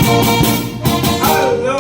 Hello.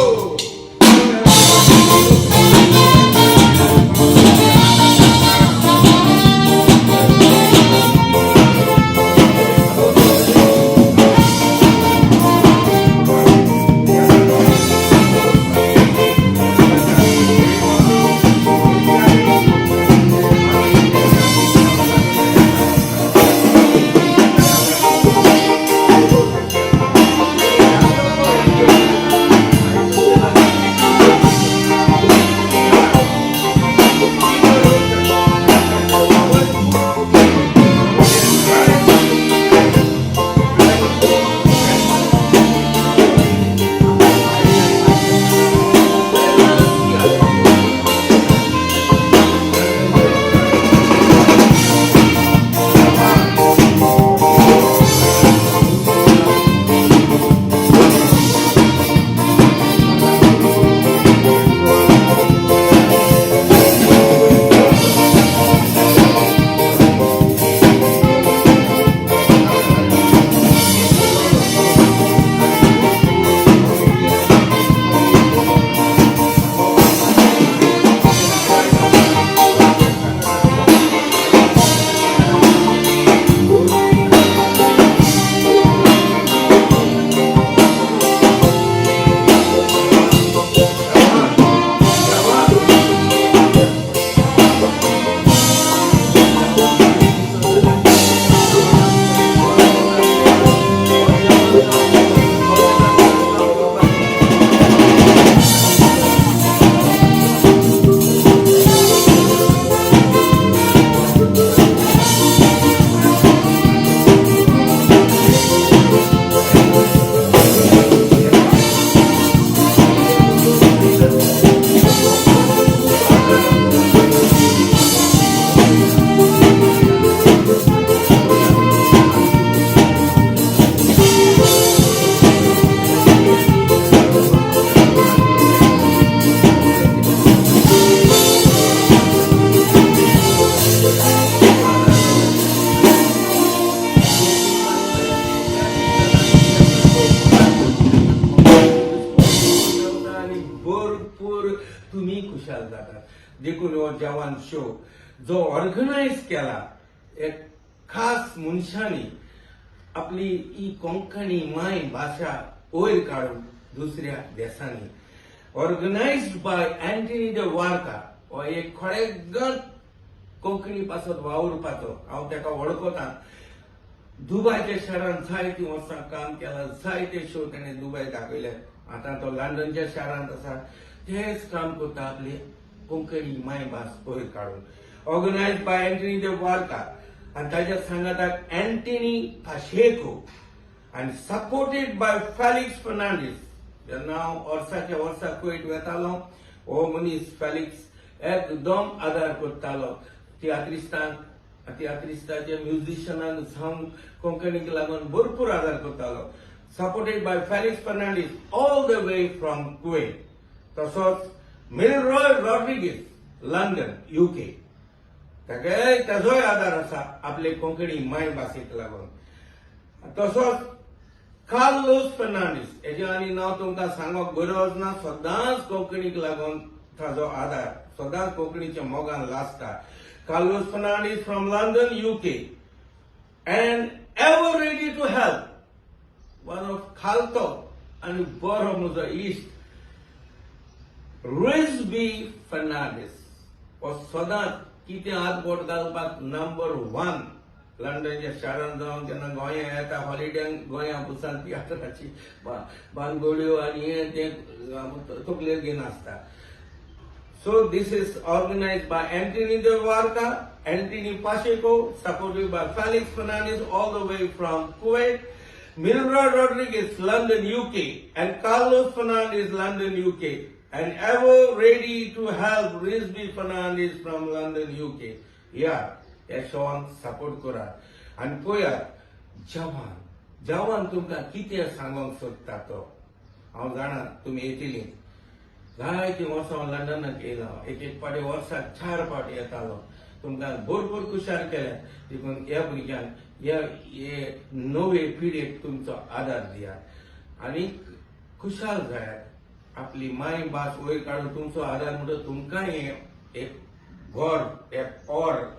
आनी भरपूर तुमी खुशाल जातात. देखून हो जवान शो जो ऑर्गनायज केला एक खास मनशांनी आपली ही कोंकणी माय भाशा वयर काडून दुसऱ्या देशांनी, organised by Antony the Varca. हो एक खरेगत कोंकणी पासत वावुरपाचो. हांव ताका वळखता. दुबायच्या शारांत जायतीं वर्सां काम केलां, जायते शो ताणें दुबाय दाखयले. आतां तो लंडनच्या शारांत आसा, तेच काम करता आपली कोंकणी मायभास वयर काडून. Organise by Antony the Varca आनी ताच्या सांगाताक अँटनी पाशेको आनी सपोर्टेड बाय फेलिक्स फर्नांडीस. जेन्ना हांव वर्साच्या वर्सा कुवेट वेतालो, हो मनीस फेलिक्स एकदम आदार करतालो तियात्रिस्तांक, तियात्रिस्ताचे म्युझिशनाक जावन कोंकणीक लागून भरपूर आदार करतालो. Supported by Felix Fernandes all the way from Kuwait. तसोच मिलरॉय रॉड्रिगीस, लंडन, युके, ताकाय ताजोय आदार आसा आपले कोंकणी मायभाशेक लागून. तसोच कार्लोस फर्नांडीस, हेजें आनी नांव तुमकां सांगप गरज ना. सदांच कोंकणीक लागून ताजो आदार, सदांच कोंकणीच्या मोगान लासता. Carlos Fernandes from London, UK, and ever ready to help, one of खालतो आनी बरो म्हजो इश्ट रिजबी फर्नांडीस. हो सदांच कितें हात बोट घालपाक नंबर वन. लंडनच्या शारांत जावन जेन्ना गोंया येता हॉलिडेंक, गोंया पुसान तियात्राची बानगोड्यो आनी हें तें तकलेर घेवन आसता. So this is organized by Anthony De Varca, Anthony Pacheco, supported by Felix Fernandez all the way from Kuwait, Milroy Rodriguez, London, UK, and Carlos Fernandez, London, UK, and ever ready to help Rizby Fernandez from London, UK. Yeah, ह्या शोवांक support करात आनी पळयात जवान. जवान तुमकां कितें सांगोंक सोदता तो. हांव जाणा तुमी येतली. जायतीं वर्सां हांव लंडनाक येयलो, एक एक फावटी वर्साक चार फावटी येतालो. तुमकां भरपूर खुशाल केल्या. देखून ह्या भुरग्यांक, ह्या हे नवे पिढयेक तुमचो आदार दियात आनी खुशाल जायात. आपली माय भास वयर काडून तुमचो आदार म्हणटा तुमकां हें एक घर, एक or.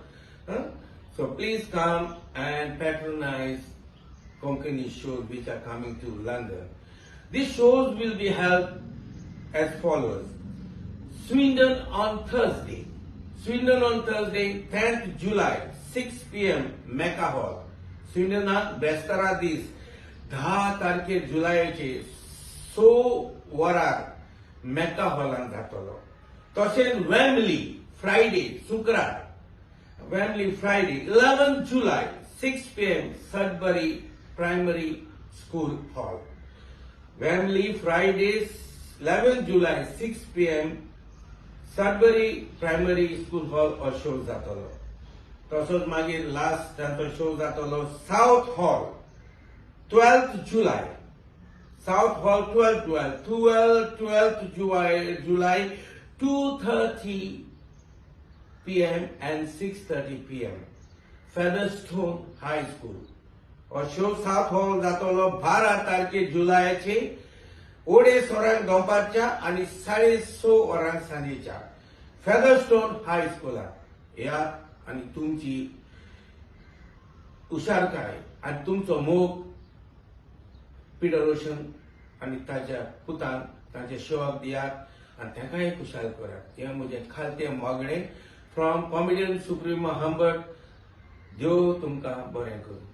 So please come and patronize Konkani shows which are coming to London. These shows will be held as follows. Swindon on Thursday. Swindon on Thursday, 10th July, 6 p.m. Mecca Hall. स्विंडनाक बेस्तारा दीस 10 तारखेर जुलयाचे 6 वरार मेका हॉलान जातलो. तशेंच Wembley Friday, शुक्रार, Wembley Friday, 11 July, 6 p.m., Sudbury Primary School Hall. Wembley Friday, 11 July, 6 p.m., Sudbury Primary School Hall हो show जातलो. तसोच मागीर लास्ट तांचो शो जातलो Southall, 12th July. Southall, 12 12 12 12th July, 2:30 p.m. and 6:30 p.m., Featherstone High School. हो show south hall जातलो 12 तारखे जुलयाचे 2:30 वरांक दनपारच्या आनी 6:30 वरांक सांजेच्या फेदरस्टोन हायस्कुलात या आनी तुमची हुशारकाय आनी तुमचो मोग पिटर ओशन आनी ताच्या पुतान तांच्या शोवाक दियात आनी ताकाय खुशाल करात, हें म्हजें खालतें मागणें फ्रॉम कॉमेडियन सुप्रिमो हंबर्ट. देव तुमकां बरें करूं.